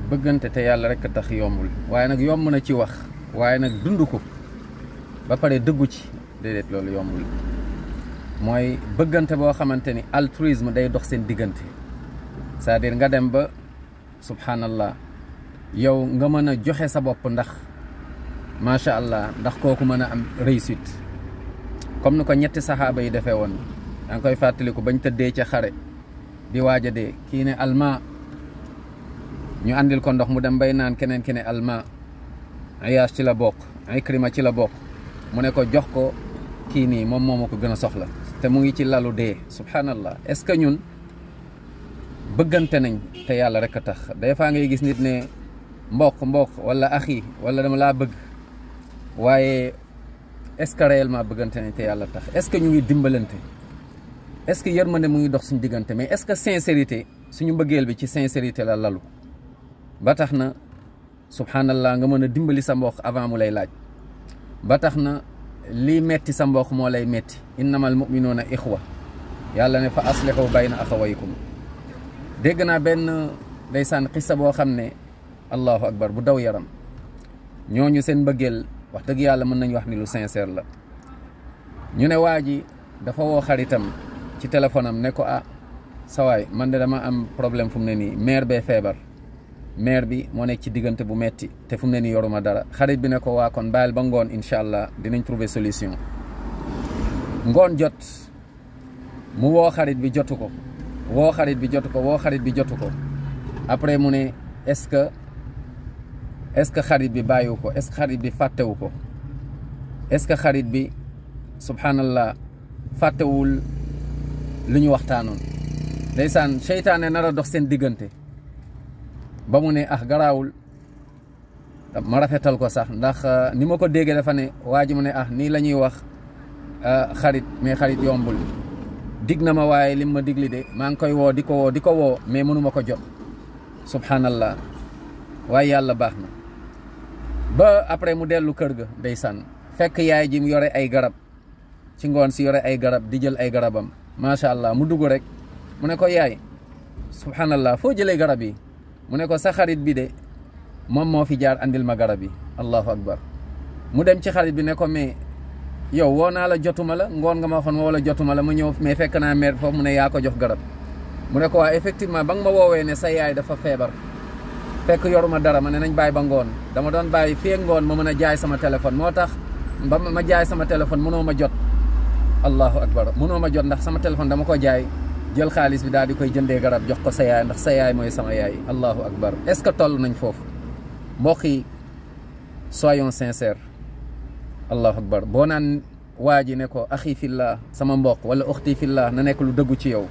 bëggante te yàlla rek tax yombul waaye nag yomb na ci wax waaye nag dund ko ba pare dëggu ci déedéet loolu yombul mooy bëggante boo xamante ni altruisme day dox seen diggante c'est-à-dire nga dem ba subhanallah yow nga mën a joxe sa bopp ndax macha allah ndax kooku mën a am réussite comme ni ko ñetti saxaaba yi defee woon yaa ngi koy fàttaliku bañ tëddee ca xare di waaj a dee kii ne alma ñu andil ko ndox mu dem bay naan keneen ki ne alma Ayaas ci la bokk Ikrima ci la bokk mu ne ko jox ko kii nii moom moo ma ko gën a soxla te mu ngi ci lalu dee subhanallah est-ce que ñun bëggante nañ te yàlla rek a tax des fois ngay gis nit ne mbokk wala axi wala dama laa bëgg waaye est-ce que réellement bëggante nañ te yàlla tax est-ce que ñu ngi dimbalante est-ce que yërmande mu ngi dox suñu diggante mais est-ce que sincérité suñu mbëggeel bi ci sincérité la lalu ba tax na subhanallah nga mën a dimbali sa mbokk avant mu lay laaj ba tax na lii metti sa mbokk moo lay metti innamal mu'minuuna ixwa yàlla ne fa aslihu bayna axawaykum dégg naa benn ndeysaan xissa boo xam ne allahu akbar bu daw yaram ñooñu seen mbëggeel wax dëgg yàlla mën nañu wax ni lu sincère la ñu ne waa ji dafa woo xaritam ci téléphone am ne ko ah sawaay man de dama am problème fu mu ne nii mère bee feebar mère bi moo nekk ci diggante bu metti te fu mu ne nii yoruma dara xarit bi ne ko waa kon bàyyil ba ngoon incha allah dinañ trouver solution ngoon jot mu woo xarit bi jotu ko woo xarit bi jotu ko après mu ne est-ce que xarit bi bàyyiwu ko est-ce que xarit bi fàttewu ko est-ce que xarit bi subhanallah fàttewul lu ñu waxtaanoon ndeysaan seytaane nar a dox seen diggante ba mu ne garaawul ma rafetal ko sax ndax ni ma ko déggee dafa ne waa ji mu ne nii la ñuy wax xarit mais xarit yombul dig na ma waaye lim ma digli de maa ngi koy woo di ko woo mais mënuma ko jot subhanallah waaye yàlla baax na ba après mu dellu kër ga ndeysaan fekk yaay ji mu yore ay garab ci ngoon si yore ay garab di jël ay garabam macha allah mu dugg rek mu ne ko yaay subhanallah foo jëlee garab yi mu ne ko sa xarit bi de moom moo fi jaar andil ma garab yi allahu akbar mu dem ci xarit bi ne ko mais yow woo naa la jotuma la ngoon nga ma waxoon woo la jotuma la ma ñëw mais fekk naa mère foofu mu ne yaa ko jox garab mu ne ko waa effectivement ba nga ma woowee ne sa yaay dafa feebar fekk yoruma dara ma ne nañ bàyyi ba ngoon dama doon bàyyi fii ngoon ma mën a jaay sama téléphone moo tax ba ma jaay sama téléphone mënoo ma jot allahu akbar mënoo ma jot ndax sama téléphone dama ko jaay jël xaalis bi daal di koy jëndee garab jox ko sa yaay ndax sa yaay mooy sama yaay allahu akbar est-ce que toll nañ foofu mbokk yi soyons sincères allahu akbar boo naan waa ji ne ko axi fillah sama mbokk wala uxti fillah na nekk lu dëggu ci yow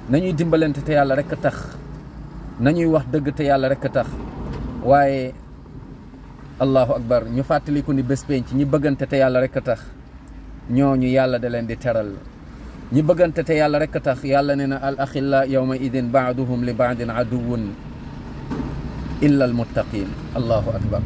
nañuy dimbalante te yàlla rek tax nañuy wax dëgg te yàlla rek tax waaye allahu akbar ñu fàttaliku ni bés penc ñi bëggante te yàlla rek tax ñooñu yàlla da leen di teral ñi bëggante te yàlla rek tax yàlla ne na al axilla yawma idin baaduhum li baadin aduwun illa al muttaqin allahu akbar